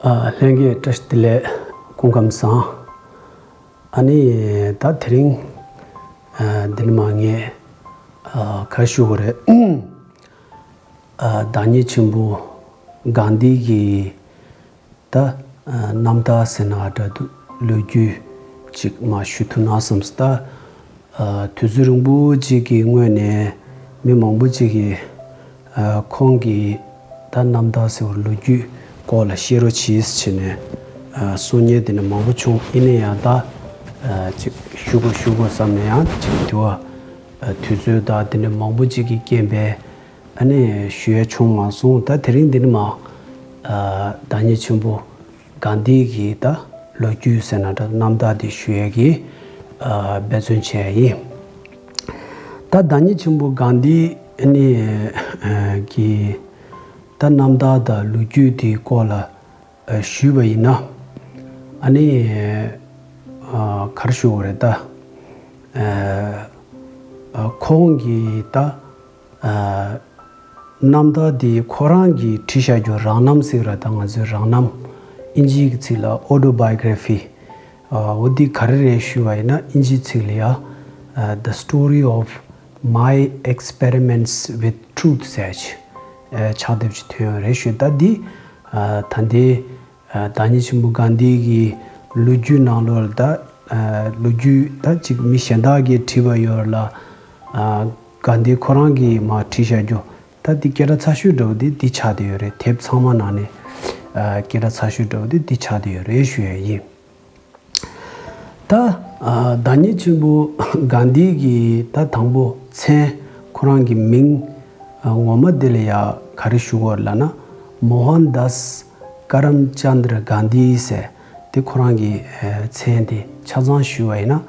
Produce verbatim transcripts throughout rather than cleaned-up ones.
ཨ། ལྷན་རྒྱས་བཀྲ་ཤིས་བདེ་ལེགས། སྐུ་ཁམས་བཟང་། ཨ་ནི་ད་དེ་རིང་ཨ་འདི་ནས་མར་ངས་ཨ་ག་རེ་ཞུ་དགོས་རེད། ཨ་བདག་ཉིད་ཆེན་པོ་གྷན་དྷི་གི་ད་ཨ་རྣམ་ཐར་ཟེར་ན་འདྲ་འདུག་ལོ་རྒྱུས་ཅིག་མར་ཞུ་ཐུབ་ན་བསམས། ད་ཨ་དུས་ཚོད་རིང་པོ་ཅིག་གི་སྔོན་ནས་མི་མང་པོ་ཅིག་གིས་ཨ་ཁོང་གི་ད་རྣམ་ཐར་ཟེར་བ་ལོ་རྒྱུས་སྐོར་ལ་བཤད་རོགས་གྱིས་ཟེར་ནས་ཨ་གསུང་མཁན་དེ་འདྲ་མང་པོ་བྱུང་། ཡིན་ན་ཡང་ད་ཨ་ཅིག་ཞུ་དགོས་ཞུ་དགོས་བསམ་ནས་ཡང་ཅིག་དུས་བ་ཨ་དུས་ཚོད་དང་དེ་འདྲ་མང་པོ་ཅིག་གི་རྐྱེན་པས་ཨ་ནི་ཞུ་ཡ་བྱུང་མ་སོང་། ད་དེ་རིང་འདི་ནས་མར་ཨ་བདག་ཉིད་ཆེན་པོ་གྷན་དྷི་གི་ད་ལོ་རྒྱུས་ཟེར་ན་འདྲ་རྣམ་ཐར་འདི་ཞུ་ཡས་ཀྱི་ཨ་འབད་བརྩོན་བྱས་ཡིན། ད་བདག་ཉིད་ཆེན་པོ་གྷན་དྷི་ནི་ཨ་གི་ད་རྣམ་ཐར་དང་ལོ་རྒྱུས་འདིའི་སྐོར་ལ་ཨ་ཞུས་པ་ཡིན་ན། ཨ་ནི་ཨ་ག་རེ་ཞུ་དགོས་རེད་ད། ཨ་ཨ་ཁོང་གི་ད་ཨ་རྣམ་ཐར་འདི་ཁོ་རང་གིས་བྲིས་བཞག་རྒྱུ། རང་རྣམ་ཟེར་ར། ད་ང་ཚོའི་རང་རྣམ། ཨིན་ཇིའི་གི་ཚིག་ལ་ཨོ་ཏོ་བྷའི་གྷ་ར་ཕི། ཨ་འོ་འདི་ག་རེ་རེད་ཞུས་པ་ཡིན་ན་ཨིན་ཇིའི་ཚིག་ལ་ཡ་ཨ་The Story of My Experiments with Truth ཟེར་ཅིག་ཨ་ཕྱག་དེབ་ཅིག་ཐོན་ཡོད་རེད་ཞུས། ད་འདི་ཨ་ད་ལྟའི་ཨ་བདག་ཉིད་ཆེན་པོ་གྷན་དྷི་གི་ལོ་རྒྱུས་ནང་ལོགས་ལ་ད་ཨ་ལོ་རྒྱུས་ད་ཅིག་མི་གཞན་དག་གིས་བྲིས་པ་ཡོད་ལ། ཨ་གྷན་དྷི་ཁོ་རང་གིས་མར་བྲིས་བཞག་རྒྱུ། ད་འདི་སྐད་གྲགས་ཚ་ཤོས་འདྲ་བོ་འདི་འདི་ཆགས་བསྡད་ཡོད་རེད། དེབ་ཚང་མ་ནང་ནས་ཨ་སྐད་གྲགས་ཚ་ཤོས་འདྲ་བོ་འདི་འདི་ཆགས་བསྡད་ཡོད་རེད་ཞུ་ཡ་ཡིན། ད་ཨ་བདག་ཉིད་ཆེན་པོ་གྷན་དྷི་གི་ད་དང་པོ་མཚན་ཁོ་རང་གི་མིང་ཨ་ངོ་མ་དེ་ལ་ཡ་ག་རེ་ཞུ་དགོས་ལབ་ན་མོ་ཧན་དཱས་ཀ་རམ་ཅན་དྲ་གྷན་དྷི་ཟེར་དེ་ཁོ་རང་གི་ཨ་མཚན་དེ་ཆ་ཚང་ཞུ་བ་ཡིན་ན་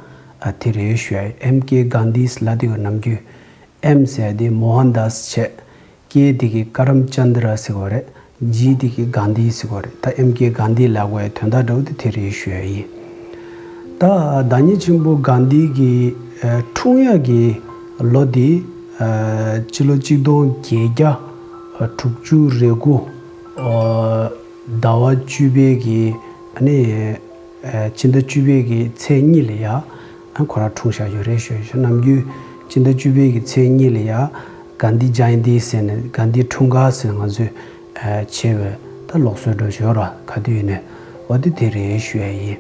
ཨ་དེ་རེད་ཞུ་ཡ་ཡིན། ཨེམ་ཀེ་གྷན་དྷི་ལབ་དེ་ཡོད། ནམ་རྒྱུན་ཨེམ་ཟེར་དེ་མོ་ཧན་དཱས་བྱས། ཀེ་དེ་གི་ཀ་རམ་ཅན་དྲ་ཟེར་གོ་རེད། ཇི་དེ་གི་གྷན་དྷི་ཟེར་གོ་རེད། ད་ཨེམ་ཀེ་གྷན་དྷི་ལབ་དགོས་ཡ་དོན་དག་འདྲ་བོ་དེ་དེ་རེད་ཞུ་ཡ་ཡིན། ད་བདག་ཉིད་ཆེན་པོ་གྷན་དྷི་གི་ཨ་འཁྲུངས་ཡ་གི་ལོ་དེ་ཨ་སྤྱི་ལོ་གཅིག་སྟོང་བརྒྱད་བརྒྱ་དྲུག་ཅུ་རེ་དགུ། ཨ་ཟླ་བ་བཅུ་པའི་གི་ཨ་ནི་ཨ་སྤྱི་ཟླ་བཅུ་པའི་གི་ཚེས་གཉིས་ལ་ཡ་ཨ་ཁོ་རང་འཁྲུངས་བཞག་ཡོད་རེད་ཞུ་ཞུ། ནམ་རྒྱུན་སྤྱི་ཟླ་བཅུ་པའི་གི་ཚེས་གཉིས་ལ་ཡ་གྷན་དྷི་ཇ་ཡན་ཏི་ཟེར་ནས་གྷན་དྷི་འཁྲུངས་སྐར་ཟེར་ནས་ང་ཚོས་ཨ་བྱས་པའི་ད་ལུགས་སྲོལ་འདྲ་བོ་ཅིག་ཡོད་ར། ག་དུས་ཡིན་ནའི་འོ་དེ་དེ་རེད་ཞུ་ཡ་ཡིན།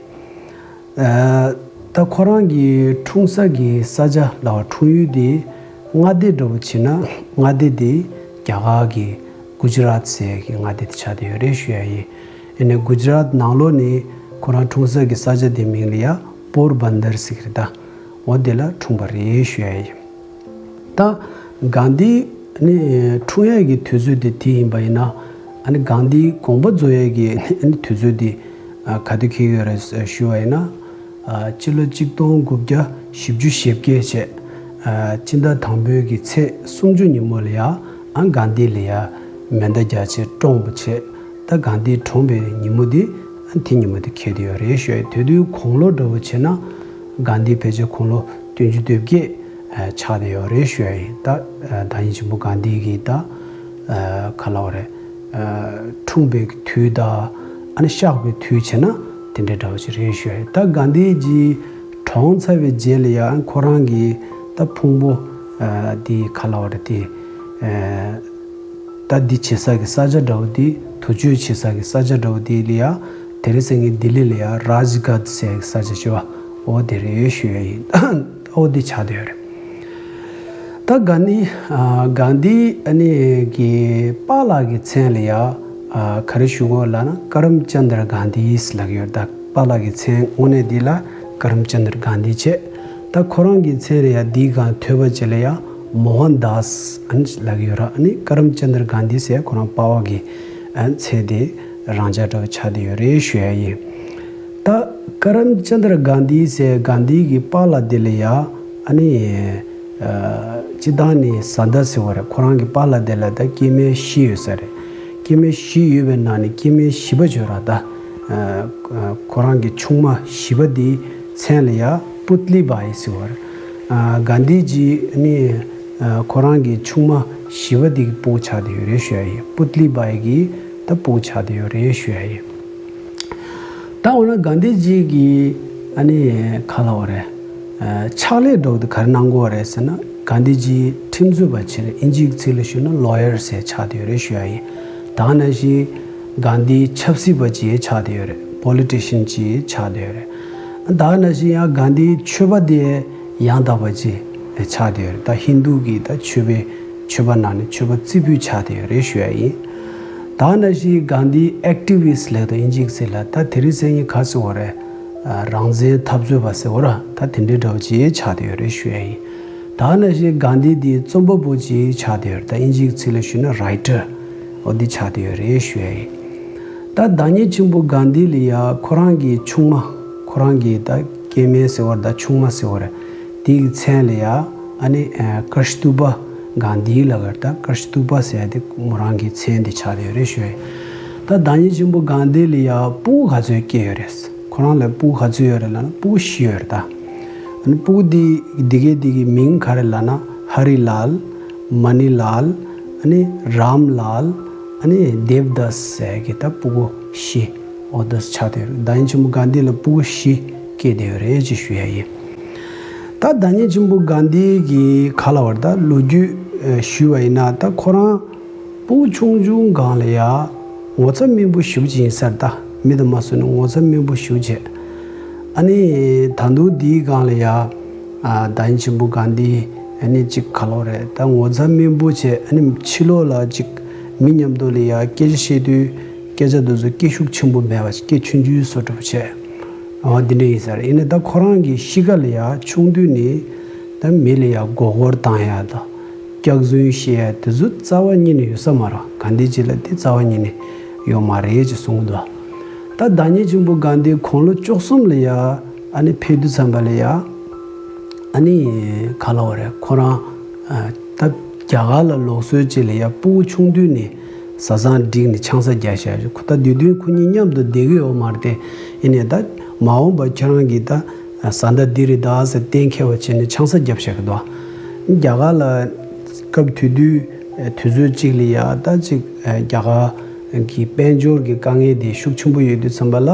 ཨ་ད་ཁོ་རང་གི་འཁྲུངས་ས་གི་ས་ཆ་ལ་བ་འཁྲུངས་ཡུལ་དེ་མངའ་སྡེ་འདྲ་བོ་བྱས་ན་མངའ་སྡེ་དེ་རྒྱ་གར་གི་གུ་ཇི་རཱད་ཟེར་གི་མངའ་སྡེ་དེ་ཆགས་བསྡད་ཡོད་རེད་ཞུ་ཡ་ཡིན། ཡིན་ནའི་གུ་ཇི་རཱད་ནང་ལོགས་ནས་ཁོ་རང་འཁྲུངས་ས་གི་ས་ཆ་དེ་མིང་ལ་ཡ་པོར་བན་དར་ཟེར་གི་རེད། ད་འོ་དེ་ལ་འཁྲུངས་པ་རེད་ཞུ་ཡ་ཡིན། ད་གྷན་དྷི་ནི་འཁྲུངས་ཡས་ཀྱི་དུས་ཚོད་དེ་དེ་ཡིན་པ་ཡིན་ན། ཨ་ནི་གྷན་དྷི་དགོངས་པ་རྫོགས་ཡས་ཀྱི་ཨ་ནི་དུས་ཚོད་དེ་ཨ་ག་དུས་འཁེལ་ཡོད་རེད་ཞུ་བ་ཡིན་ན། ཨ་སྤྱི་ལོ་གཅིག་སྟོང་དགུ་བརྒྱ་བཞི་བཅུ་ཞེ་བརྒྱད་བྱས། ཨ་སྤྱི་ཟླ་དང་པོའི་གི་ཚེས་སུམ་ཅུ་ཉིན་མོ་ལ་ཡ་ཨ་གྷན་དྷི་ལ་ཡ་མེ་མདའ་རྒྱག་བྱས་བཀྲོངས་པ་བྱས། ད་གྷན་དྷི་གྲོངས་པའི་ཉིན་མོ་འདི་ཨ་དེ་ཉིན་མོ་འདི་འཁེལ་བསྡད་ཡོད་རེད་ཞུ་ཡ་ཡིན། དེ་དུས་དགུང་ལོ་འདྲ་བོ་བྱས་ན་གྷན་དྷི་ཕལ་ཆེར་དགུང་ལོ་བདུན་ཅུ་དོན་བརྒྱད་ཨ་ཆགས་བསྡད་ཡོད་རེད་ཞུ་ཡ་ཡིན། ད་ཨ་བདག་ཉིད་ཆེན་པོ་གྷན་དྷི་གི་ད་ཨ་ག་ལབ་དགོས་རེད། ཨ་འཁྲུངས་པའི་དུས་དང་ཨ་ནི་གཤེགས་པའི་དུས་བྱས་ན་དེ་འདྲའི་འདྲ་བོ་ཅིག་རེད་ཞུ་ཡ་ཡིན། ད་གྷན་དྷི་ཇི་གྲོངས་ཚར་བའི་རྗེས་ལ་ཡང་ཁོ་རང་གི་ད་ཕུང་པོ་ཨ་དེ་ག་ལབ་དགོས་རེད། དེ་ཨ་ད་འདི་བྱེད་ས་གི་ས་ཆ་འདྲ་བོ་དེ། དུར་མཆོད་བྱེད་ས་གི་ས་ཆ་འདྲ་བོ་དེ་ལ་ཡ་དེ་རིང་སང་ཉིན་ལྡི་ལི་ལ་ཡ་རཱཇ་གྷཊ་ཟེར་གི་ས་ཆ་ཞིག་ཡོད་པ། འོ་དེ་རེད་ཞུ་ཡ་ཡིན། འོ་དེ་ཆགས་བསྡད་ཡོད་རེད། ད་གྷན་དྷི་ཨ་གྷན་དྷི་ཨ་ནི་གི་པཱ་ལགས་ཀྱི་མཚན་ལ་ཡ་ཨ་ག་རེ་ཞུ་དགོས་ལབ་ན་ཀ་རམ་ཅན་དྲ་གྷན་དྷི་ལབ་ཀྱི་ཡོད། ད་པཱ་ལགས་ཀྱི་མཚན་དངོས་གནས་འདི་ལ་ཀ་རམ་ཅན་དྲ་གྷན་དྷི་བྱས། ད་ཁོ་རང་གི་མཚན་རེད་ཡ། འདིའི་སྒང་ཐོད་པ་ཅིག་ལ་ཡ་མོ་ཧན་དཱས་ཨ་ནི་ལབ་ཀྱི་ཡོད་ར། ཨ་ནི་ཀ་རམ་ཅན་དྲ་གྷན་དྷི་ཟེར་ཁོ་རང་པཱ་ལགས་ཀྱི་ཨ་མཚན་དེ་རང་འཇགས་འདྲ་བོ་ཆགས་བསྡད་ཡོད་རེད་ཞུ་ཡ་ཡིན། ད་ཀ་རམ་ཅན་དྲ་གྷན་དྷི་ཟེར་གྷན་དྷི་གི་པཱ་ལགས་དེ་ལ་ཡ་ཨ་ནི་ཨ་སྤྱིར་བཏང་ནི་བཟའ་ཟླ་ཟེར་བ་རེད། ཁོ་རང་གི་པཱ་ལགས་དེ་ལ་ད་སྐྱེ་དམན་བཞི་ཡོད་ས་རེད། སྐྱེ་དམན་བཞི་ཡོད་པའི་ནང་ནས་སྐྱེ་དམན་བཞི་པ་ཅིག་ཡོད་ར། ད་ཨ་ཁོ་རང་གི་ཆུང་མ་བཞི་པ་དེའི་མཚན་ལ་ཡ་པུཏ་ལི་བྷའི་ཟེར་བ་རེད། ཨ་གྷན་དྷི་ཇི་ནི་ཨ་ཁོ་རང་གི་ཆུང་མ་བཞི་པ་དེ་གི་སྤུ་གུ་ཆགས་བསྡད་ཡོད་རེད་ཞུ་ཡ་ཡིན། པུཏ་ལི་བྷའི་གི་ད་སྤུ་གུ་ཆགས་བསྡད་ཡོད་རེད་ཞུ་ཡ་ཡིན། ད་འོ་ན་གྷན་དྷི་ཇི་གི་ཨ་ནི་ག་ལབ་དགོས་རེད། ཨ་ཕྱག་ལས་འདྲ་བོ་དེ་ག་རེ་གནང་གི་ཡོད་རེད་ཟེར་ན། གྷན་དྷི་ཇི་ཁྲིམས་རྩོད་པ་བྱས་རེད། ཨིན་ཇིའི་ཚིག་ལ་ཞུས་ན་ལོ་ཡར་ཟེར་ཆགས་བསྡད་ཡོད་རེད་ཞུ་ཡ་ཡིན། ད་ག་ནང་བཞིན་གྷན་དྷི་ཆབ་སྲིད་པ་ཅིག་ཆགས་བསྡད་ཡོད་རེད། པོ་ལི་ཊི་ཤན་ཅིག་ཆགས་བསྡད་ཡོད་རེད། ད་ག་ནང་བཞིན་ཡང་གྷན་དྷི་ཆོས་པ་དེ་ཡང་དག་པ་ཅིག་ཆགས་བསྡད་ཡོད་རེད། ད་ཧིན་དུ་གི་ད་ཆོས་པའི་ཆོས་པ་ནང་ནས་ཆོས་པ་རྩེ་ཕུད་ཆགས་བསྡད་ཡོད་རེད་ཞུ་ཡ་ཡིན། ད་ག་ནང་བཞིན་གྷན་དྷི་ཨེག་ཊི་བི་སི་ཊི་ལབ་དང་ཨིན་ཇིའི་ཚིག་ལ། ད་དེ་རིང་སང་ཉིན་ག་ཟེར་བ་རེད། ཨ་རང་བཙན་འཐབ་རྩོད་པ་ཟེར་བ་ར། ད་དེ་འདྲའི་འདྲ་བོ་ཅིག་ཆགས་བསྡད་ཡོད་རེད་ཞུ་ཡ་ཡིན། ད་ག་ནང་བཞིན་གྷན་དྷི་འདི་རྩོམ་པ་པོ་ཅིག་ཆགས་བསྡད་ཡོད་རེད། ད་ཨིན་ཇིའི་ཚིག་ལ་ཞུས་ན་རའི་ཊར་འོ་འདི་ཆགས་བསྡད་ཡོད་རེད་ཞུ་ཡ་ཡིན། ད་བདག་ཉིད་ཆེན་པོ་གྷན་དྷི་ལ་ཡ་ཁོ་རང་གི་ཆུང་མ། ཁོ་རང་གི་ད་སྐྱེ་དམན་ཟེར་བ་ར། ད་ཆུང་མ་ཟེར་བ་ར། དེའི་མཚན་ལ་ཡ་ཨ་ནི་ཨ་ཀ་སྟུ་པ་གྷན་དྷི་ལབ་ཀྱི་རེད། ད་ཀ་སྟུ་པ་ཟེར་ཡ་དེ་མོ་རང་གི་མཚན་དེ་ཆགས་བསྡད་ཡོད་རེད་ཞུ་ཡ་ཡིན། ད་བདག་ཉིད་ཆེན་པོ་གྷན་དྷི་ལ་ཡ་སྤུ་གུ་ག་ཚོད་སྐྱེས་ཡོད་རེད། ཁོ་རང་ལ་སྤུ་གུ་ག་ཚོད་ཡོད་རེད་ལབ་ན་སྤུ་གུ་བཞི་ཡོད་རེད། ད་ཨ་ནི་སྤུ་གུ་འདི་འདི་གའི་འདི་གི་མིང་ག་རེ་ལབ་ན་ཧ་རི་ལཱལ། མ་ནི་ལཱལ། ཨ་ནི་རམ་ལཱལ། ཨ་ནི་དེབ་དཱས་ཟེར་གྱི་ད་སྤུ་གུ་བཞི་འོ་དེ་ཆགས་བསྡད་ཡོད་རེད། བདག་ཉིད་ཆེན་པོ་གྷན་དྷི་ལ་སྤུ་གུ་བཞི་སྐྱེས་བསྡད་ཡོད་རེད་ཅེས་ཞུ་ཡ་ཡིན། ད་བདག་ཉིད་ཆེན་པོ་གྷན་དྷི་གི་ག་ལབ་དགོས་རེད། ད་ལོ་རྒྱུས་ཨ་ཞུས་པ་ཡིན་ན། ད་ཁོ་རང་སྤུ་གུ་ཆུང་ཆུང་སྒང་ལ་ཡ་ངོ་ཚ་སྨིན་པོ་ཞེ་པོ་ཅིག་ཡིན་ས་རེད། ད་མི་དང་མ་བཟོས་ན་ངོ་ཚ་སྨིན་པོ་ཞེ་པོ་བྱས། ཨ་ནི་ད་དུང་འདིའི་སྒང་ལ་ཡ་ཨ་བདག་ཉིད་ཆེན་པོ་གྷན་དྷི་ཨ་ནི་ཅིག་ག་ལབ་དགོས་རེད། ད་ངོ་ཚ་སྨིན་པོ་བྱས། ཨ་ནི་ཕྱི་ལོགས་ལ་ཅིག་མི་མཉམ་དུ་ལ་ཡ་སྐད་ཆ་བཤད་དུས་སྐད་ཆ་དེ་ཚོ་སྐད་ཤུགས་ཆེན་པོ་མེད་པ། སྐད་ཆུང་ཆུང་བཟོ་འདྲ་པོ་བྱས། འོ་འདི་འདྲ་ཡིན་ས་རེད། ཡིན་ནའི་ད་ཁོ་རང་གི་གཤིས་ཀ་ལ་ཡ་ཆུང་དུས་ནས་ད་མི་ལ་ཡ་མགོ་སྐོར་བཏང་ཡ་དང་། སྐྱག་རྫུན་བཤད་ཡ་དེ་ཚོ་རྩ་བ་ཉིད་ནས་ཡོད་ས་མ་རེད། གྷན་དྷི་ཇི་ལ་དེ་རྩ་བ་ཉིད་ནས་ཡོད་མ་རེད་ཅེས་གསུངས་འདུག་ད་བདག་ཉིད་ཆེན་པོ་གྷན་དྷི་དགུང་ལོ་བཅུ་གསུམ་ལ་ཡ་ཨ་ནི་ཕེབས་དུས་ཙམ་པ་ལ་ཡ་ཨ་ནི་ག་ལབ་དགོས་རེད། ཁོ་རང་ཨ་ད་རྒྱ་གར་ལ་ལུགས་སྲོལ་ཅིག་ལ་ཡ་སྤུ་གུ་ཆུང་དུས་ནས་བཟའ་ཚང་བསྒྲིགས་ནས་ཆང་ས་རྒྱག་བཞག་ཁོ་ད་དུས་རྒྱུན་ཁོ་གཉིས་མཉམ་དུ་བསྡད་ཀྱི་ཡོད་མ་རེད་དེ། ཡིན་ནའི་ད་མ་འོངས་པ་ཁྱེད་རང་གིས་ད་བཟའ་ཟླ་འདི་རེད་ད་ཟེར་གཏན་འཁེལ་བ་བྱས་ནས་ཆང་ས་བརྒྱབ་བཞག་གི་འདུག་རྒྱ་གར་ལ་སྐབས་དེ་དུས་དུས་ཚོད་གཅིག་ལ་ཡ་ད་ཅིག་རྒྱ་གར་གྱི་དཔལ་འབྱོར་གྱི་དཀའ་ངལ་དེ་ཤུགས་ཆེན་པོ་ཡོད་དུས་ཙམ་པ་ལ།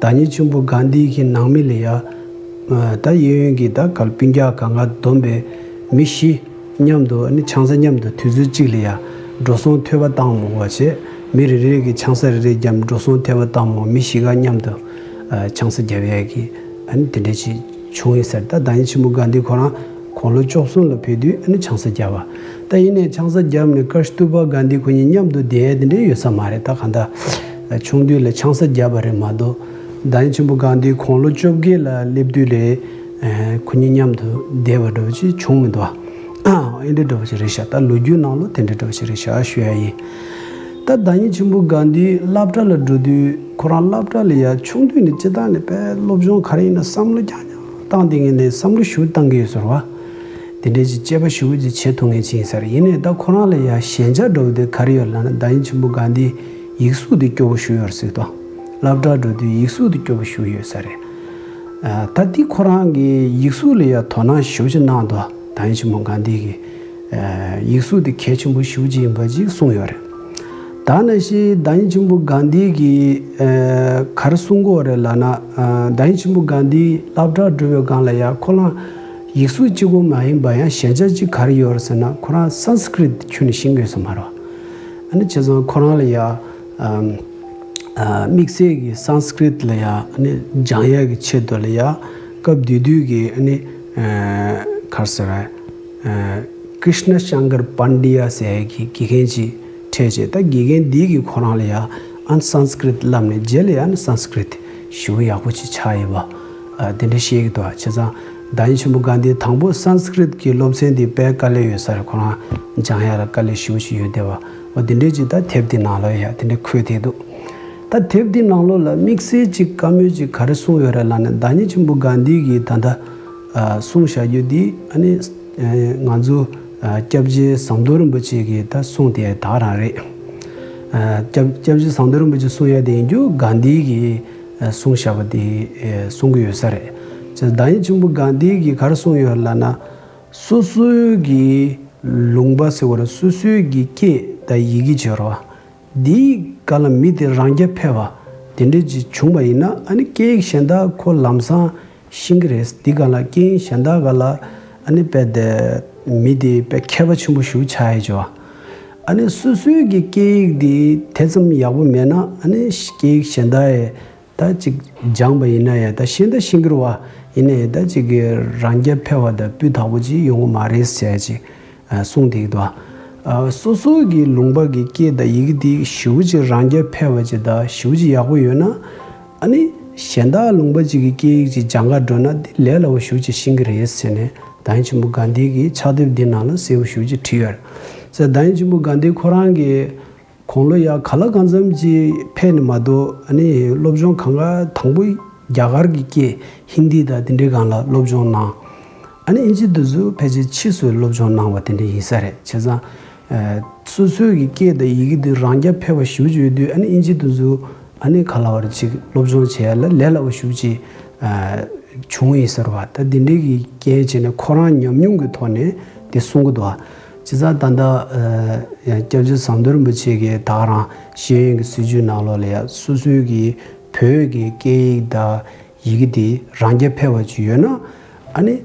བདག་ཉིད་ཆེན་པོ་གྷན་དྷི་གི་ནང་མི་ལ་ཡ་ད་གཡས་གཡོན་གྱི་ད་ག་ལབ་སྤུན་ཀྱག་གང་ག་བསྡོམས་པའི་མི་བཞི་མཉམ་དུ་ཨ་ནི་ཆང་ས་མཉམ་དུ་དུས་ཚོད་གཅིག་ལ་ཡ་འགྲོ་སོང་འཐོལ་པ་བཏང་མོ་བ་བྱས། མི་རེ་རེ་གིས་ཆང་ས་རེ་རེ་བརྒྱབ། འགྲོ་སོང་འཐོལ་པ་བཏང་མོ། མི་བཞི་ག་མཉམ་དུ་ཨ་ཆང་ས་བརྒྱབ་ཡས་ཀྱི་ཨ་ནི་དེ་འདྲ་ཅིག་བྱུང་ཡོད་ས་རེད། ད་བདག་ཉིད་ཆེན་པོ་གྷན་དྷི་ཁོ་རང་དགུང་ལོ་བཅུ་གསུམ་ལ་ཕེབས་དུས་ཨ་ནི་ཆང་ས་བརྒྱབ་པ། ད་ཡིན་ནའི་ཆང་ས་བརྒྱབ་ནས་ཀ་སྟུ་པ་གྷན་དྷི་ཁོ་གཉིས་མཉམ་དུ་བསྡད་ཡས་དེ་འདྲ་ཡོད་ས་མ་རེད། ད་གང་ལྟར་ཆུང་དུས་ལ་ཆང་ས་བརྒྱབ་པ་རེད་མ་གཏོགས། བདག་ཉིད་ཆེན་པོ་གྷན་དྷི་དགུང་ལོ་བཅོ་བརྒྱད་ལ་སླེབས་དུས་ལས་ཁོ་གཉིས་མཉམ་དུ་བསྡད་པ་འདྲ་བོ་ཅིག་བྱུང་མི་འདུག་ཨ་འདི་འདྲ་འདྲ་བོ་ཅིག་རེད་ཤག་ད་ལོ་རྒྱུས་ནང་ལོ་དེ་འདྲ་འདྲ་བོ་ཅིག་རེད་ཤག་ཞུ་ཡ་ཡིན། ད་བདག་ཉིད་ཆེན་པོ་གྷན་དྷི་སློབ་གྲྭ་ལ་འགྲོ་དུས་ཁོ་རང་སློབ་གྲྭ་ལ་ཡ་ཆུང་དུས་ནས་སྤྱིར་བཏང་ནས་དཔེ་སློབ་སྦྱོང་ག་རེ་ཡིན་ན་བསམ་བློ་རྐྱང་རྐྱང་བཏང་དེ་ངས་ནས་བསམ་བློ་ཞུ་བཏང་གི་ཡོད་ཟེར་བ། དེ་འདྲའི་ཅིག་དཔྱད་པ་ཞེ་པོ་ཅིག་བྱེད་ཐུབ་མཁན་ཅིག་ཡིན་ས་རེད། ཡིན་ནའི་ད་ཁོ་རང་ལ་ཡ་ཞན་ཆ་འདྲ་བོ་དེ་ག་རེ་ཡོད་ལབ་ན། བདག་ཉིད་ཆེན་པོ་གྷན་དྷི་ཡིག་གཟུགས་དེ་སྐྱོ་པོ་ཞེ་པོ་ཡོད་རེད་ཟེར་དང་། སློབ་གྲྭ་འགྲོ་དུས་ཡིག་གཟུགས་དེ་སྐྱོ་པོ་ཞེ་པོ་ཡོད་ས་རེད། ཨ་ད་དེ་ཁོ་རང་གིས་ཡིག་གཟུགས་ལ་ཡ་དོ་སྣང་ཞེ་པོ་ཅིག་གནང་འདུག་བདག་ཉིད་ཆེན་པོ་གྷན་དྷི་གིས་ཨ་ཡིག་གཟུགས་དེ་གལ་ཆེན་པོ་ཞེ་པོ་ཅིག་ཡིན་པ་ཅིག་གསུངས་ཡོད་རེད། ད་ནང་བཞིན་བདག་ཉིད་ཆེན་པོ་གྷན་དྷི་གིས་ཨ་ག་རེ་གསུང་གི་ཡོད་རེད་ལབ་ན། ཨ་བདག་ཉིད་ཆེན་པོ་གྷན་དྷི་སློབ་གྲྭར་འགྲོ་བའི་སྒང་ལ་ཡ་ཁོ་རང་ཡིག་གཟུགས་གཅིག་པོ་མ་ཡིན་པ་ཡང་ཞན་ཆ་གཅིག་ག་རེ་ཡོད་རེད་ཟེར་ན། ཁོ་རང་སཾ་སྐྲྀཏ་ཁྱོན་ནས་ཤེས་ཀྱི་ཡོད་ས་མ་རེད། ཨ་ནི་བྱས་ཙང་ཁོ་རང་ལ་ཡ་ཨ་ཨ་དམིགས་བསལ་གྱི་སཾ་སྐྲྀཏ་ལ་ཡ་ཨ་ནི་སྦྱང་ཡག་གི་ཆེད་དུ་ལ་ཡ་སྐབས་དེ་དུས་ཀྱི་ཨ་ནི་ཨ་ག་རེ་ཟེར་རེད། ཀྲིཤ་ན་ཤང་ཀར་པཱན་ཌི་ཡ་ཟེར་ཡག་གི་དགེ་རྒན་ཅིག་འཕྲད་བྱས། ད་དགེ་རྒན་འདིས་ཀྱིས་ཁོ་རང་ལ་ཡ་ཨ་ནི་སཾ་སྐྲྀཏ་བསླབས་ནས་རྗེས་ལ་ཡ་ཨ་ནི་སཾ་སྐྲྀཏ་ཞེ་པོ་ཡག་པོ་ཅིག་ཆགས་ཡོད་པ་ཨ་དེ་འདྲ་བཤད་ཀྱི་འདུག་བྱས་ཙང་བདག་ཉིད་ཆེན་པོ་གྷན་དྷི་དང་པོ་སཾ་སྐྲྀཏ་གི་སློབ་ཚན་འདི་དཔེ་དཀའ་ལས་ཡོད་ས་རེད། ཁོ་རང་སྦྱང་ཡག་ལ་དཀའ་ལས་ཞེ་པོ་ཅིག་ཡོད་བསྡད་པ་འོ་དེ་འདྲས་ཅིག་ད་དེབ་འདི་ནང་ལོགས་ཡ་དེ་འདྲས་འཁོད་བསྡད་འདུག་ད་དེབ་འདི་ནང་ལོགས་ལ་དམིགས་བསལ་ཅིག་བཀའ་མོལ་ཅིག་ག་རེ་གསུངས་ཡོད་རེད་ལབ་ན། བདག་ཉིད་ཆེན་པོ་གྷན་དྷི་གིས་ད་ལྟ་ཨ་གསུངས་བཞག་རྒྱུ་འདི་ཨ་ནི་ཨ་ང་ཚོ་ཨ་སྐྱབས་རྗེ་ཟམ་གདོང་རིན་པོ་ཆེ་གིས་ད་གསུངས་དེ་དག་རང་རེད། ཨ་སྐྱབས་སྐྱབས་རྗེ་ཟམ་གདོང་རིན་པོ་ཆེ་གསུངས་ཡ་དེ་ཡིན་རྒྱུ་གྷན་དྷི་གིས་ཨ་གསུངས་བཞག་པ་དེ་ཨ་གསུང་གི་ཡོད་ས་རེད། བྱས་ཙང་བདག་ཉིད་ཆེན་པོ་གྷན་དྷི་གིས་ག་རེ་གསུངས་ཡོད་ལབ་ན། སོ་སོའི་གི་ལུང་པ་ཟེར་བ་རེད། སོ་སོའི་གི་སྐད་དང་ཡི་གེ་བྱེད་རོགས། འདིའི་སྒང་ལ་མི་དེ་རང་རྐྱ་འཕེར་བ། དེ་འདྲ་ཅིག་བྱུང་བ་ཡིན་ན། ཨ་ནི་སྐད་ཡིག་གཞན་དག་ཁོ་ལམ་སང་ཤེས་ཀྱི་རེད། འདི་ག་ལ་སྐད་ཡིག་གཞན་དག་ག་ལ་ཨ་ནི་དཔེ་དེ་མི་དེ་དཔེ་མཁས་པ་ཆེན་པོ་ཞིག་ཆགས་ཡས་ཅིག་བ། ཨ་ནི་སོ་སོའི་གི་སྐད་ཡིག་དེ་དེ་ཙམ་ཡག་པོ་མེད་ན། ཨ་ནི་སྐད་ཡིག་གཞན་དག་ཡས་ད་ཅིག་སྦྱངས་པ་ཡིན་ན་ཡང་། ད་ཤེས་ད་ཤེས་ཀྱི་རེད་བ། ཡིན་ན་ཡང་ད་ཅིག་གི་རང་རྐྱ་འཕེར་བ་དང་སྤུས་དག་པོ་ཅིག་ཡོང་གི་མ་རེད་ཟེར་ཅིག་ཨ་གསུངས་བསྡད་ཀྱི་འདུག་ཨ་སོ་སོ་གི་ལུང་པ་གི་སྐད་དང་ཡི་གེ་དེ་ཞེ་པོ་ཅིག་རང་རྐྱ་འཕེར་བ་ཅིག་དང་ཞེ་པོ་ཅིག་ཡག་པོ་ཡོད་ན། ཨ་ནི་གཞན་དག་ལུང་པ་ཅིག་གི་སྐད་ཡིག་ཅིག་སྦྱང་ག་འགྲོ་ན་དེ་ལས་སླ་པོ་ཞེ་པོ་ཅིག་ཤེས་ཀྱི་རེད་ཟེར་ནས། བདག་ཉིད་ཆེན་པོ་གྷན་དྷི་གིས་ཕྱག་དེབ་འདི་ནང་ལ་གསལ་པོ་ཞེ་པོ་ཅིག་བྲིས་ཡོད་རེད། ཟེར། བདག་ཉིད་ཆེན་པོ་གྷན་དྷི་ཁོ་རང་གིས་དགུང་ལོ་ཡ་ག་ལ་གང་འཚམ་ཅིག་ཕེབས་ནས་མ་གཏོགས། ཨ་ནི་སློབ་སྦྱོང་གང་ག་དང་པོ་རྒྱ་གར་གྱི་སྐད་ཧིན་དི་དང་དེ་འདྲའི་སྒང་ལ་སློབ་སྦྱོང་གནང་། ཨ་ནི་ཨིན་ཇི་དེ་ཚོ་ཕལ་ཆེར་ཕྱིས་སུ་སློབ་སྦྱོང་གནང་བ་དེ་འདྲ་ཡིན་ས་རེད། བྱས་ཙང་ཨ་སོ་སོའི་གི་སྐད་དང་ཡི་གེ་དེ་རང་རྐྱ་འཕེར་བ་ཞེ་པོ་ཅིག་ཡོད་དུས། ཨ་ནི་ཨིན་ཇི་དེ་ཚོ་ཨ་ནི་ག་ལབ་དགོས་རེད། ཅིག་སློབ་སྦྱོང་བྱེད་ཡ་ལ་ལས་སླ་པོ་ཞེ་པོ་ཅིག་ཨ་བྱུང་ཡིན་ས་རེད་བ། ད་དེ་འདྲའི་གི་རྐྱེན་བྱས་ནས་ཁོ་རང་ཉམས་མྱོང་གི་ཐོག་ནས་དེ་གསུང་གི་འདུག་བ། བྱས་ཙང་ད་ལྟ་ཨ་ཡང་སྐྱབས་རྗེ་ཟམ་གདོང་རིན་པོ་ཆེ་གིས་ད་ག་རང་ཤེས་ཡོན་གྱི་སྲིད་བྱུས་ནང་ལོགས་ལ་ཡ་སོ་སོའི་གི་བོད་ཀྱི་སྐད་ཡིག་དང་ཡི་གེ་དེ་རང་རྐྱ་འཕེར་བ་ཅིག་ཡོད་ན། ཨ་ནི་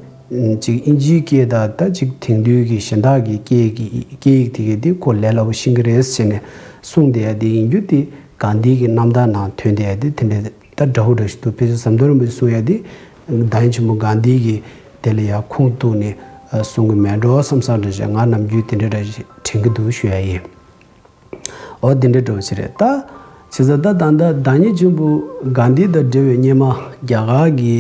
ཅིག་ཨིན་ཇིའི་སྐད་དང་ད་ཅིག་དེང་དུས་ཀྱི་གཞན་དག་གི་སྐད་ཀྱི་སྐད་ཡིག་དེ་གའི་དེ་ཁོ་ལས་སླ་པོ་ཤེས་ཀྱི་རེད་ཟེར་ནས་གསུངས་བསྡད་ཡ་དེ་ཡིན་རྒྱུ་དེ་གྷན་དྷི་གི་རྣམ་ཐར་ནང་ཐོན་བསྡད་ཡ་དེ་དེ་འདྲ་ད་འདྲ་བོ་འདྲ་ཞིག་འདུག་ཕལ་ཆེར་ཟམ་གདོང་རིན་པོ་ཆེ་གསུང་ཡ་དེ་བདག་ཉིད་ཆེན་པོ་གྷན་དྷི་གིས་དེ་ལ་ཡ་ཁུངས་གཏུགས་ནས་གསུང་གི་མེད་འགྲོ་བསམ་བསམ་འདྲ་ཞིག་ང་ནམ་རྒྱུན་དེ་འདྲ་འདྲ་ཞིག་དྲན་གྱི་འདུག་ཞུ་ཡ་ཡིན། འོ་དེ་འདྲ་འདྲ་བོ་ཞིག་རེད་ད། བྱས་ཙང་ད་ད་ལྟ་བདག་ཉིད་ཆེན་པོ་གྷན་དྷི་དང་འབྲེལ་བའི་སྔོན་མ་རྒྱ་གར་གྱི་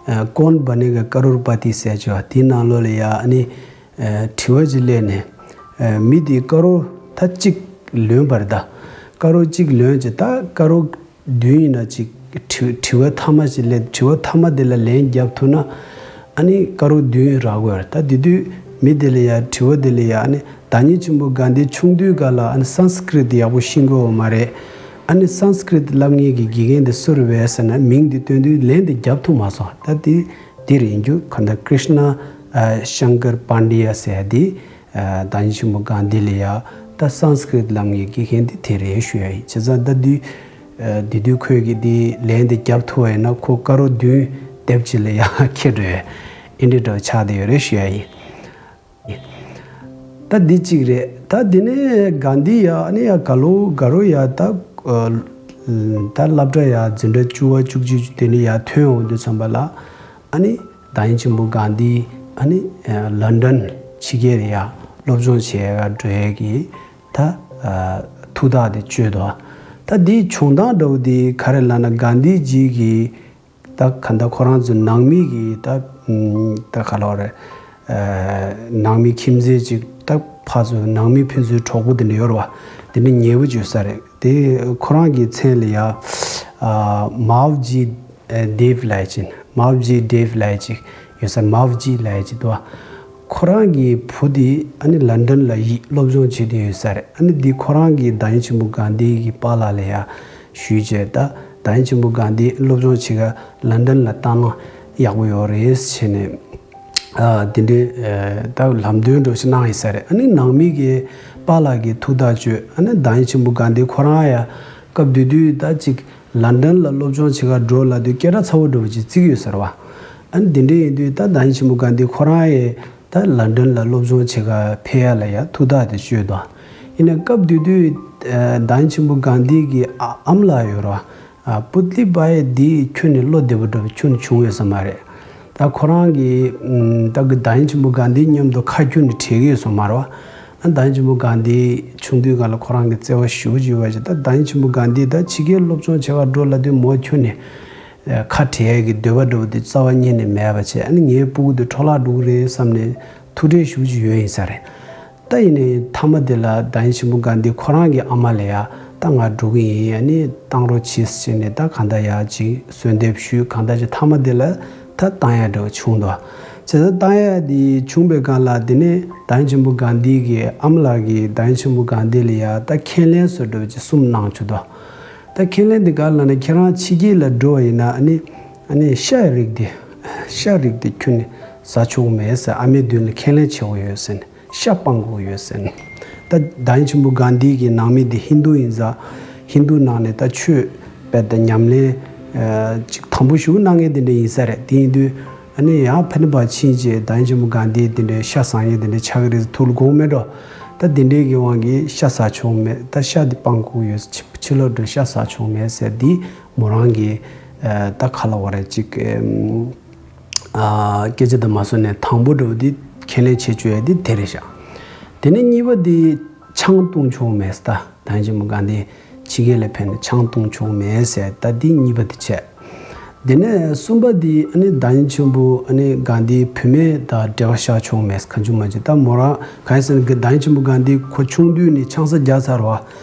ཨ་ཀོན་བ་ནེ་ག་ཀ་རོར་པ་ཏི་ཟེར་བྱས་པ་དེའི་ནང་ལོགས་ལ་ཡ་ཨ་ནི་ཨ་དྲི་བ་ཅིག་སླེབས་ནས། ཨ་མི་དེས་ཀ་རོར་ད་གཅིག་ལོན་པ་རེད་ད། ཀ་རོར་གཅིག་ལོན་བྱས། ད་ཀ་རོར་བདུན་ཡིན་ན་ཅིག་དྲི་དྲི་བ་མཐའ་མ་ཅིག་སླེབས། དྲི་བ་མཐའ་མ་དེ་ལ་ལན་རྒྱབ་ཐུབ་ན་ཨ་ནི་ཀ་རོར་བདུན་རག་གི་ཡོད་རེད། ད་དེ་དུས་མི་དེ་ལ་ཡ་དྲི་བ་དེ་ལ་ཡ་ཨ་ནི་བདག་ཉིད་ཆེན་པོ་གྷན་དྷི་ཆུང་དུས་སྐབས་ལ་ཨ་ནི་སཾ་སྐྲྀཏ་ཡག་པོ་ཤེས་ཀྱི་ཡོད་མ་རེད། ཨ་ནི་སཾ་སྐྲྀཏ་བསླབ་མཁན་གྱི་དགེ་རྒན་དེ་སུ་རེད་པས་ཟེར་ན་མིང་དེ་བཏོན་དུས་ལན་དེ་རྒྱབ་ཐུབ་མ་སོང་། ད་དེ་དེ་རེད་རྒྱུ། ག་འདྲ་ཀྲིཤ་ན་ཨ་ཤང་ཀར་པཱན་ཌི་ཡ་ཟེར་ཡ་དེ། ཨ་བདག་ཉིད་ཆེན་པོ་གྷན་དྷི་ལ་ཡ་ད་སཾ་སྐྲྀཏ་བསླབ་མཁན་དགེ་རྒན་དེ་དེ་རེད་ཞུ་ཡ་ཡིན། བྱས་ཙང་ད་དུས་ཨ་དེ་དུས་ཁོས་ཀྱི་དེ་ལན་དེ་རྒྱབ་ཐུབ་པ་ཡིན་ན་ཁོ་ཀ་རོར་བདུན་དེབ་ཅིག་ལ་ཡ་འཁྱེར་འགྲོ་ཡ་ཨེ་འདྲ་འདྲ་བོ་ཆགས་བསྡད་ཡོད་རེད་ཞུ་ཡ་ཡིན། ད་འདི་གཅིག་རེད། ད་འདི་ནས་གྷན་དྷི་ཡ་ཨ་ནི་ཡ་ག་ལོ་ག་རོ་ཡ་ད་ཨ་ད་སློབ་གྲྭ་ཡ་འཛིན་གྲྭ་བཅུ་པ་བཅུ་གཅིག་དེ་ནས་ཡ་ཐོན་འོང་དུས་ཙམ་པ་ལ། ཨ་ནི་བདག་ཉིད་ཆེན་པོ་གྷན་དྷི་ཨ་ནི་ཨ་ལན་ཌན་ཕྱི་རྒྱལ་ལ་ཡ་སློབ་སྦྱོང་བྱེད་ཡ་འགྲོ་ཡ་གི་ད་ཨ་ཐུགས་ཐག་དེ་གཅོད་འདུག་ད་འདི་བྱུང་སྟངས་འདྲ་བོ་འདི་ག་རེ་ལབ་ན། གྷན་དྷི་ཇི་གི་ད་ག་འདྲ་ཁོ་རང་ཚོ་ནང་མི་གི་ད་ཨམ་ད་ག་ལབ་རེད། ཨ་ནང་མི་ཁྱིམ་མཚེས་ཅིག་ད་ཕར་ཚུར་ནང་མི་ཕན་ཚུན་གྲོགས་པོ་དེ་འདྲ་ཡོད་རེད་བ། དེ་འདྲ་ཉེ་པོ་ཅིག་ཡོད་ས་རེད། དེ་ཁོ་རང་གི་མཚན་ལ་ཡ་ཨ་མཱ་ཝི་ཇི་ཨ་དེབ་ལབ་ཡ་ཅིག་མཱ་ཝི་ཇི་དེབ་ལབ་ཡ་ཅིག་ཡོད་ས། མཱ་ཝི་ཇི་ལབ་ཡ་ཅིག་འདུག་བ། ཁོ་རང་གི་བུ་དེ་ཨ་ནི་ལན་ཌན་ལ་ཡིག་སློབ་སྦྱོང་བྱེད་དུ་ཡོད་ས་རེད། ཨ་ནི་འདི་ཁོ་རང་གིས་བདག་ཉིད་ཆེན་པོ་གྷན་དྷི་གི་པཱ་ལགས་ལ་ཡ་ཞུས་བྱས། ད་བདག་ཉིད་ཆེན་པོ་གྷན་དྷི་སློབ་སྦྱོང་བྱེད་ག་ལན་ཌན་ལ་བཏང་ན་ཡག་པོ་ཡོད་རེད་ཟེར་ནས་ཨ་དེ་འདྲའི་ཨ་ད་ལམ་སྟོན་འདྲ་བོ་ཞིག་གནང་ཡོད་ས་རེད། ཨ་ནི་ནང་མི་གི་པཱ་ལགས་ཀྱིས་ཐུགས་ཐག་གཅོད། ཨ་ནི་བདག་ཉིད་ཆེན་པོ་གྷན་དྷི་ཁོ་རང་ཡ་སྐབས་དེ་དུས་ད་ཅིག་ལན་ཌན་ལ་སློབ་སྦྱོང་བྱེད་ག་འགྲོ་ལབ་དུས་སྐད་གྲགས་ཚ་བོ་འདྲ་བོ་ཅིག་བརྩི་གི་ཡོད་ས་རེད་བ། ཨ་ནི་དེ་འདྲ་ཡིན་དུས་ད་བདག་ཉིད་ཆེན་པོ་གྷན་དྷི་ཁོ་རང་ཡས་ད་ལན་ཌན་ལ་སློབ་སྦྱོང་བྱེད་ག་ཕེབས་ཡ་ལ་ཡ་ཐུགས་ཐག་དེ་གཅོད་དོ། ཡིན་ནའི་སྐབས་དེ་དུས་ཨ་བདག་ཉིད་ཆེན་པོ་གྷན་དྷི་གི་ཨ་ཨ་མ་ལགས་ཡོད་རེད་བ། ཨ་པུ་ཏི་ལི་བྷ་ཡ་འདི་ཁྱོན་ནས་བློ་བདེ་པོ་འདྲ་བོ་ཁྱོན་ནས་བྱུང་ཡོད་ས་མ་རེད། ད་ཁོ་རང་གིས་ཨམ་ད་གི་བདག་ཉིད་ཆེན་པོ་གྷན་དྷི་མཉམ་དུ་ཁ་ཁྱོན་ནས་བྲལ་གི་ཡོད་ས་མ་རེད་བ། ཨ་བདག་ཉིད་ཆེན་པོ་གྷན་དྷི་ཆུང་དུས་སྒང་ལ་ཁོ་རང་གི་བརྩེ་བ་ཞེ་པོ་ཅིག་ཡོད་པ་ཞིག་ད་བདག་ཉིད་ཆེན་པོ་གྷན་དྷི་ད་ཕྱི་རྒྱལ་སློབ་སྦྱོང་བྱེད་ག་འགྲོ་ལབ་དུས་མོ་ཁྱོན་ནས་ཨ་ཁ་བྲལ་ཡས་ཀྱི་འདོད་པ་འདྲ་བོ་དེ་རྩ་བ་ཉིད་ནས་མེད་པ་བྱས། ཨ་ནི་ངའི་སྤུ་གུ་དེ་འཕྲོ་བརླག་འགྲོ་གི་རེད་བསམ་ནས་ཐུགས་ཁྲལ་ཞེ་པོ་ཅིག་ཡོད་ཡིན་ས་རེད། ད་ཡིན་ནའི་མཐའ་མ་དེ་ལ་བདག་ཉིད་ཆེན་པོ་གྷན་དྷི་ཁོ་རང་གི་ཨ་མ་ལ་ཡ་ད་ང་འགྲོ་གི་ཡིན། ཨ་ནི་བཏང་རོགས་གྱིས་ཟེར་ནས་ད་གང་ལྟར་ཡ་ཅིག་གསོལ་འདེབས་ཞུས། གང་ལྟར་ཅིག་མཐའ་མ་དེ་ལ་ད་བཏང་ཡ་འདྲ་བོ་བྱུང་འདུག་བྱས་ཙང་བཏང་ཡ་དེ་བྱུང་པའི་སྒང་ལ་དེ་ནས་བདག་ཉིད་ཆེན་པོ་གྷན་དྷི་གི་ཨ་མ་ལགས་ཀྱིས་བདག་ཉིད་ཆེན་པོ་གྷན་དྷི་ལ་ཡ་ད་ཁས་ལེན་བཟོ་འདྲ་བོ་ཅིག་གསུམ་གནང་བྱུང་འདུག་ད་ཁས་ལེན་དེ་ག་ལབ་ན་ཁྱེད་རང་ཕྱི་རྒྱལ་ལ་འགྲོ་བ་ཡིན་ན་ཨ་ནི་ཨ་ནི་ཤ་རིགས་དེ་ཤ་རིགས་དེ་ཁྱོན་ནས་ཟ་ཆོག་གི་མེད་ཟེར་ཨ་མའི་མདུན་ལ་ཁས་ལེན་བྱེད་དགོས་ཡོད་ཟེར་ནས། ཤ་སྤང་དགོས་ཡོད་ཟེར་ནས། ད་བདག་ཉིད་ཆེན་པོ་གྷན་དྷི་གི་ནང་མི་དེ་ཧིན་དུ་ཡིན་ཙང་། ཧིན་དུ་ནང་ནས་ད་ཆོས་ དཔེ་དང་ཉམས་ལེན་ཅིག་དམ་པོ་ཞིག་གནང་མཁན་དེ་འདྲ་ཡིན་ས་རེད། དེ་ཡིན་དུས་ཨ་ནི་ཡང་ཕ་ནི་བ་ཕྱིན་རྗེས་བདག་ཉིད་ཆེན་པོ་གྷན་དྷི་དེ་འདྲའི་ཤ་ཟ་མཁན་དེ་འདྲ་ཆགས་ཀྱི་རེད་ཟེར་ཐུགས་ལ་དགོངས་མེད་འགྲོ། ད་དེ་འདྲའི་གི་དབང་གིས་ཤ་ཟ་ཆོག་མེད། ད་ཤ་དེ་སྤང་དགོས་ཡོད། ཕྱི་ལོགས་འགྲོ་ཤ་ཟ་ཆོག་མེད་ཟེར། འདི་མོ་རང་གི་ད་ག་ལབ་དགོས་རེད། ཅིག་སྐད་ཆ་དེ་མ་སོང་ནས་དང་པོ་འགྲོ་འདི་ཁས་ལེན་བྱེད་བཅུག་ཡ་འདི་དེ་རེད་ཤག་དེ་ནས་གཉིས་པ་འདི་ཆང་བཏུང་ཆོག་མེད་ཟེར། ད་བདག་ཉིད་ཆེན་པོ་གྷན་དྷི་ཕྱི་རྒྱལ་ལ་ཕེབས་ནས་ཆང་བཏུང་ཆོག་མེད་ཟེར། ད་འདི་གཉིས་པ་འདི་བྱས། དེ་ནས་གསུམ་པ་འདི་ཨ་ནི་བདག་ཉིད་ཆེན་པོ་ཨ་ནི་གྷན་དྷི་བུད་མེད་དང་འབྲེལ་བ་བཞག་ཆོག་མེད་ཟེར། གང་བྱུང་མ་བྱུང་། ད་མོ་རང་གང་ཡིན་ཟེར་ན་བདག་ཉིད་ཆེན་པོ་གྷན་དྷི་ཁོ་ཆུང་དུས་ནས་ཆང་ས་བརྒྱབ་ཚར་བ།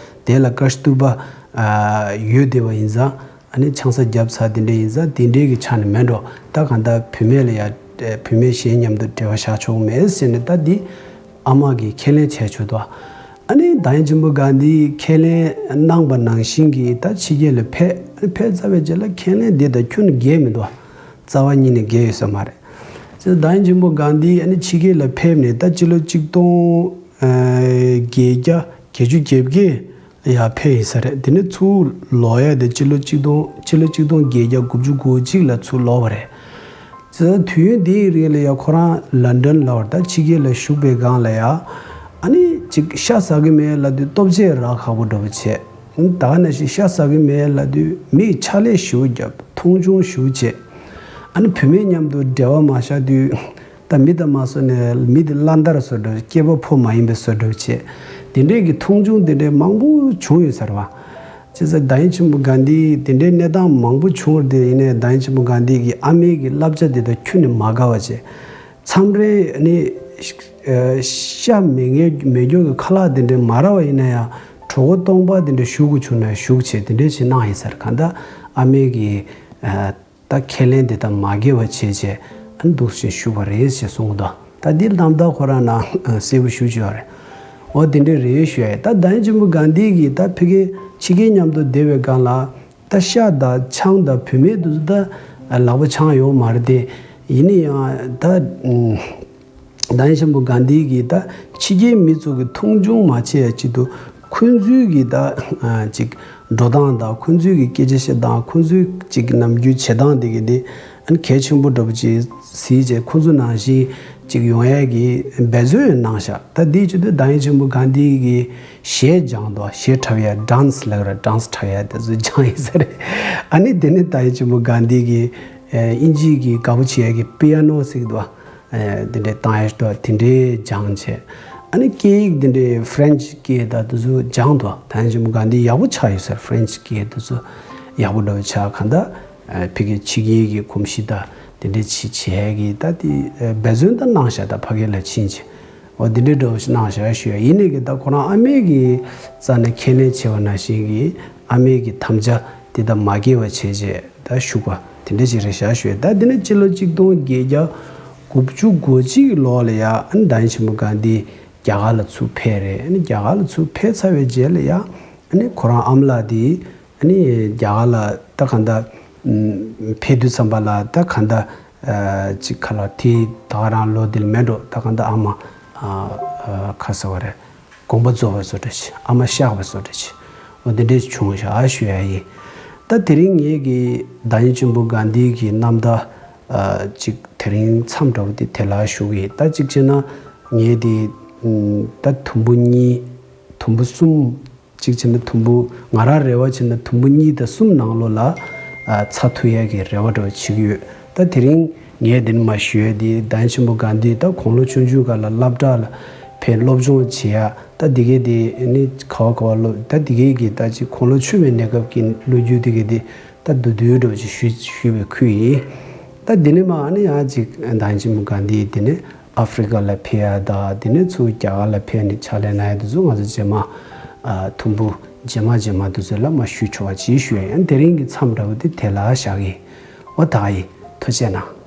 དེ་ལ་ཀ་ཤི་ཏུ་པ་ཡོད་བསྡད་པ་ཡིན་ཙང་། ཨ་ནི་ཆང་ས་བརྒྱབ་ཚར་དེ་འདྲ་ཡིན་ཙང་དེ་འདྲའི་གི་ཆ་ནས་མེད་འགྲོ། ད་གང་ལྟར་བུད་མེད་ལ་ཡ་བུད་མེད་གཞན་མཉམ་དུ་འབྲེལ་བ་བཞག་ཆོག་མེད་ཟེར་ནས་ད་འདི་ཨ་མ་གིས་ཁས་ལེན་བྱས་ཆོག་དོ། ཨ་ནི་བདག་ཉིད་ཆེན་པོ་གྷན་དྷིས་ཁས་ལེན་གནང་བ་ནང་བཞིན་གྱི་ད་ཕྱི་རྒྱལ་ལ་ཕེབས། ཨ་ནི་ཕེབས་ཚར་བའི་རྗེས་ལ་ཁས་ལེན་འདི་དང་ཁྱོན་ནས་འགལ་མི་འདུག་རྩ་བ་ཉིད་ནས་འགལ་ཡོད་ས་མ་རེད། ཙི་བདག་ཉིད་ཆེན་པོ་གྷན་དྷི་ཨ་ནི་ཕྱི་རྒྱལ་ལ་ཕེབས་ནས་ད་སྤྱི་ལོ་གཅིག་སྟོང་བརྒྱད་བརྒྱ་བརྒྱད་ཅུ་གྱ་བརྒྱད་ལ་ཡར་ཕེབས་ཡིན་ས་རེད། དེ་ནས་ཚུར་ལོག་ཡ་དེ་སྤྱི་ལོ་གཅིག་སྟོང་ཕྱི་ལོ་གཅིག་སྟོང་བརྒྱད་བརྒྱ་དགུ་བཅུ་གོ་གཅིག་ལ་ཚུར་ལོག་པ་རེད། ཙི་དུས་ཡུན་དེའི་རིང་ལ་ཡ་ཁོ་རང་ལན་ཌན་ལ་བར་ད་ཕྱི་རྒྱལ་ལ་བཞུགས་པའི་སྒང་ལ་ཡ་ཨ་ནི་ཅིག་ཤ་ཟ་གི་མེད་ལབ་དུས་ལྟོ་ཆས་རག་ཁག་པོ་འདྲ་པོ་བྱས། ད་ག་ནང་བཞིན་ཤ་ཟ་གི་མེད་ལབ་དུས་མིས་ཕྱག་ལས་ཞེ་པོ་བརྒྱབ། མཐོང་ཆུང་ཞེ་པོ་བྱས། ཨ་ནི་བུད་མེད་མཉམ་དུ་འབྲེལ་བ་མ་བཞག་དུས་ད་མི་དང་མ་སོ་ནས་མི་དེ་བླ་འདར་བཟོ་འདྲ། སྐྱེས་པ་ཕོ་མ་ཡིན་པའི་བཟོ་འདྲ་བྱས། དེ་འདྲའི་གི་མཐོང་ཆུང་དེ་འདྲའི་མང་པོ་བྱུང་ཡོད་ས་རེད་བ། བྱས་ཙང་བདག་ཉིད་ཆེན་པོ་གྷན་དྷི་དེ་འདྲའི་གནས་སྟངས་མང་པོ་བྱུང་བ་དེ་ཡིན་ནའི་བདག་ཉིད་ཆེན་པོ་གྷན་དྷི་གི་ཨ་མའི་གི་བསླབ་བྱ་དེ་དང་ཁྱོན་ནས་མ་འགལ་བ་བྱས། མཚམས་རེ་ནི་ཤ་མེད་མཁན་མེད་སྐྱོ་གི་ཁ་ལག་དེ་འདྲའི་མ་རག་པ་ཡིན་ན་ཡང་གྲོད་ཁོག་སྟོང་པ་དེ་འདྲ་ཞུ་དགོས་བྱུང་ན་ཞུ་བྱས་དེ་འདྲའི་བྱས་གནང་ཡིན་ས་རེད། གང་ལྟར་ཨ་མའི་གི་ད་ཁས་ལེན་དེ་དང་མ་འགལ་བ་བྱས་བྱས་ཨ་ནི་འདུག་སེ་ཞུ་བ་རེད་ཞེས་གསུངས་འདུག་ད་འདི་རྣམ་ཐར་ཁོ་རང་ནང་གསལ་པོ་ཞུ་བྱས་པ་རེད། འོ་དེ་འདྲ་རེད་ཞུ་ཡ་ཡིན། ད་བདག་ཉིད་ཆེན་པོ་གྷན་དྷི་གིས་ད་ཕ་གི་ཕྱི་རྒྱལ་མཉམ་དུ་བསྡད་པའི་སྒང་ལ། ད་ཤ་དང་ཆང་དང་བུད་མེད་དེ་ཚོ་ད་ལག་པ་འཆང་ཡོད་མ་རེད་དེ། ཡིན་ན་ཡང་ད་བདག་ཉིད་ཆེན་པོ་གྷན་དྷི་གིས་ད་ཕྱི་རྒྱལ་མི་ཚོ་གི་མཐོང་ཆུང་མ་བྱེད་ཡ་ཆེད་དུ་ཁོང་ཚོའི་གི་ད་ཅིག་འགྲོ་སྟངས་དང་ཁོང་ཚོའི་གི་སྐད་ཆ་བཤད་སྟངས། ཁོང་ཚོའི་ཅིག་ནམ་རྒྱུན་བྱེད་སྟངས་དེ་གི་དེ་གལ་ཆེན་པོ་འདྲ་པོ་ཅིག་གཟིགས་བྱས། ཁོང་ཚོ་ནང་བཞིན་ཅིག་ཡོང་ཡ་གི་འབད་བརྩོན་གནང་ཤག་ད་དེའི་ཆེད་དུ་བདག་ཉིད་ཆེན་པོ་གྷན་དྷི་གི་གཞས་སྦྱངས་འདུག་གཞས་འཁྲབ་ཡ། ཌན་སི་ལབ་ར། ཌན་སི་འཁྲབ་ཡ་དེ་ཚོ་སྦྱངས་ཡིན་ས་རེད། ཨ་ནི་དེ་ནས་བདག་ཉིད་ཆེན་པོ་གྷན་དྷི་གིས་ཨིན་ཇི་གི་དགའ་པོ་བྱེད་ཡ་གི་པི་ཡ་ནོ་ཟེར་གི་འདུག་དེ་འདྲའི་བཏང་ཡ་ཞིག་འདུག་དེ་འདྲའི་སྦྱངས་བྱས། ཨ་ནི་སྐད་ཡིག་དེ་འདྲའི་ཧྥ་རན་ཆི་སྐད་དང་དེ་ཚོ་སྦྱངས་འདུག་བདག་ཉིད་ཆེན་པོ་གྷན་དྷི་ཡག་པོ་ཆགས་ཡོད་ས་རེད། ཧྥ་རན་ཆི་སྐད་དེ་ཚོ་ཡག་པོ་འདྲ་པོ་ཆགས། གང་ལྟར་ཕ་གི་ཕྱི་རྒྱལ་གྱི་གོམས་གཤིས་དང་དེ་འདྲ་ཅིག་བྱེད་ཡ་གི་ད་དེ་འབད་བརྩོན་ད་གནང་ཤག་ད་ཕ་གི་ལ་ཕྱིན་བྱས། འོ་འདི་འདྲའི་འདྲ་པོ་ཞིག་གནང་བཞག་ཞུ་ཡ་ཡིན། ནས་ཀྱི་ད་ཁོ་རང་ཨ་མའི་གི་རྩ་ནས་ཁས་ལེན་བྱས་པ་ནང་བཞིན་གྱི་ཨ་མའི་གི་དམ་བཅའ་དེ་དང་མ་འགལ་བ་བྱས་རྗེས་ད་བཞུགས་པ་དེ་འདྲ་ཞིག་རེད་བཞག་ཞུ་ཡ། ད་འདི་ནས་སྤྱི་ལོ་གཅིག་སྟོང་བརྒྱད་བརྒྱ་དགུ་བཅུ་གོ་གཅིག་གི་ལོ་ལ་ཡ་ཨ་ནི་བདག་ཉིད་ཆེན་པོ་གྷན་དྷི་རྒྱ་གར་ལ་ཚུར་ཕེབས་རེད། ཨ་ནི་རྒྱ་གར་ལ་ཚུར་ཕེབས་ཚར་བའི་རྗེས་ལ་ཡ་ཨ་ནི་ཁོ་རང་ཨ་མ་ལགས་དེ་ཨ་ནི་རྒྱ་གར་ལ་ད་གང་ལྟར་ཕེབས་དུས་ཙམ་པ་ལ་ད་གང་ལྟར། ཅིག་ག་ལ་དེ་ད་ག་རང་ལོ་དེ་ལ་མེད་འགྲོ། ད་གང་ལྟར་ཨ་མ་ཨ་ཨ་ག་ཟེར་བ་རེད། དགོངས་པ་རྫོགས་པ་བཟོ་འདྲ་ཅིག་ཨ་མ་གཤགས་པ་བཟོ་འདྲ་ཅིག་འོ་དེ་འདྲས་བྱུང་བཞག་ཞུ་ཡ་ཡིན། ད་དེ་རིང་ངེད་ཀྱིས་བདག་ཉིད་ཆེན་པོ་གྷན་དྷི་གི་རྣམ་ཐར་ཨ་ཅིག་དེ་རིང་མཚམས་འདྲ་པོ་དེ་དེ་ལ་ཞུ་གི་ཡིན། ད་གཅིག་བྱས་ན་ངས་དེ་ཨ་ད་དུམ་བུ་གཉིས། དུམ་བུ་གསུམ། གཅིག་བྱས་ན་དུམ་བུ། ང་རང་རེ་བ་བྱས་ན་དུམ་བུ་གཉིས་དང་གསུམ་ནང་ལོགས་ལ་ཨ་ཚར་ཐུབ་ཡས་ཀྱི་རེ་བ་འདྲ་བོ་བྱེད་ཀྱི་ཡོད། ད་དེ་རིང་ངས་འདི་ནས་མར་ཞུ་ཡས་འདི་བདག་ཉིད་ཆེན་པོ་གྷན་དྷི་ད་དགུང་ལོ་ཆུང་ཆུང་སྒང་ལ་སློབ་གྲྭ་ལ་ཕེབས་སློབ་སྦྱོང་བྱེད་ཡ། ད་འདི་གའི་འདི་ནི་ག་བ་ག་བ་སློབ། ད་འདི་གའི་གི་ད་ཅིག་དགུང་ལོ་ཆུང་བའི་གནས་སྐབས་ཀྱི་ལོ་རྒྱུས་འདི་གའི་འདི་ད་བསྡུས་བསྡུས་འདྲ་བོ་ཅིག་ཞུས་ཞུས་པའི་ཁུལ་ཡིན། ད་འདི་ནས་མར་ཨ་ནི་ཡང་ཅིག་བདག་ཉིད་ཆེན་པོ་གྷན་དྷི་འདི་ནས་ཨ་ཧྥི་རི་ཀ་ལ་ཕེབས་ཡ་དང་དེ་ནས་ཚུར་རྒྱ་གར་ལ་ཕེབས་ནས་ཕྱག་ལས་གནང་ཡ་དེ་ཚོ་ང་ཚོ་རྗེས་མ་ཨ་དུམ་བུ་རྗེས་མ་རྗེས་མ་དེ་ཚོ་ལ་མར་ཞུ་ཆོག་པ་ཅིག་ཞུ་ཡ་ཡིན། དེ་རིང་གི་མཚམས་འདྲ་བོ་དེ་དེ་ལ་བཞག་གི་ཡིན། འོ་ད་ག་ཡིན། ཐུགས་རྗེ་གནང་།